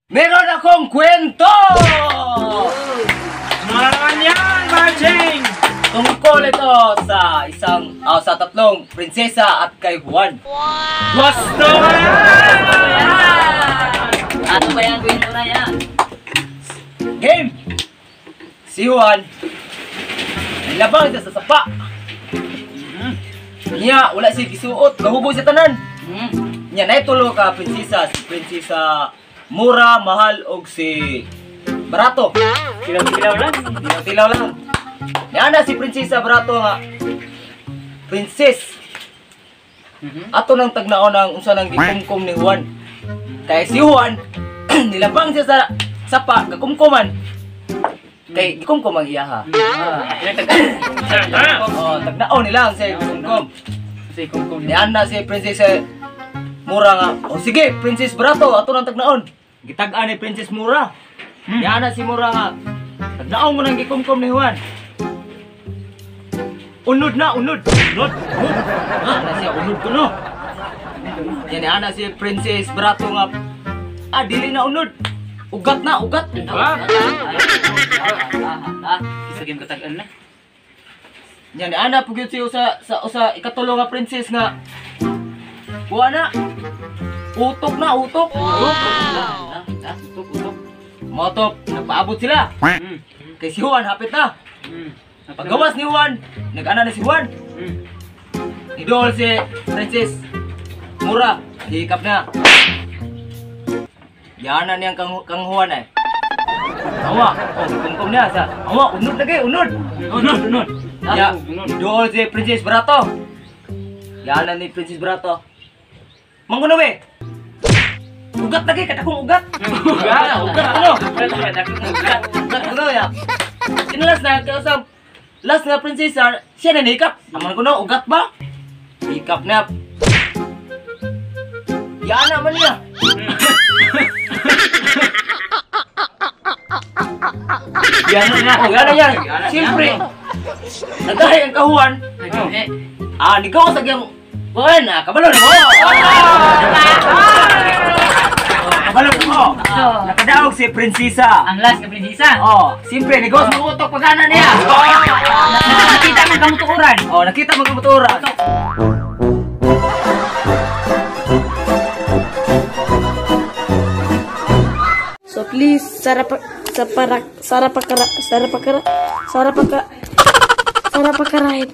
Meron akong kwento! Ano yan, Marching? Tungkol ito sa isang, sa tatlong prinsesa at kay Juan. Gusto ka Ano ba yan? Kwento na yan. Game! Si Juan, nilabang siya sa sapa. Niya, wala siya gisuot, nahubo siya tanan. Niya, naitulo ka prinsesa, si Prinsesa Mura, Mahal, og si Barato. Tilaw-tilaw lang. Tilaw-tilaw lang. Niya na si Prinsesa Barato nga, Princess. Ato nang tagnaon ang unsa nang gikumkum ni Juan. Kay si Juan, nilabang siya sa sapa, gakumkuman. Kay gikumkum ang iya ha. Oh, tagnaon nila ang siya gikumkum. Kumkum. Nian na si Princess Mura nga, oh sige, Princess Barato, ato nang tagnaon. Gitag-an ni Princess Mura. Nian na si Mura nga, tagnaon mo nang gikumkum ni Juan. Unod na, unod. Unod. Unod. Ah, na siya, unod ko no. Yan ana si Princess Barato nga, ah, dili na unod. Ugat na, ugat. Ah? Isa game katag-an na. Yan ana pug yun siya sa usa ikatulo nga princess nga kuha na. Utok na, utok. Utok. Utok, utok. Motok, nagpaabot sila. Kay si Juan hapit na. Paggawas ni Juan, nag-ana na si Juan. Idol si Princess Mura, hikap na. Yana niyang kang Juan ay. Awa, oh, kumkum niya sa. Awa, unod lagi, unod. Unod, unod. Ya, dool si Princess Barato. Yana ni Princess Barato. Mangkuno be. Ugat lagi, kadakong ugat. Ugat, ugat kuno. Ugat kuno ya. Kinalas na kaya sa last nga prinsesa, siya na hikap. Aman kuno, ugat ba? Hikap na. Yana man niya. Yana na. Oh, yana yan. Siyempre. Nagahay ang kahuan. Ah, nigaw sa giyang buwan na, kabalo na mo. Kabalo na mo. Nakadaog si Prinsesa. Ang last na prinsesa. Oh, siyempre, nigaw sa mga utok pagana niya. Nakita mo kamutuuran. Oh, nakita mo kamutuuran. So please, sarapa sapara sarapakara sarapakara sarapaka sarapakaray.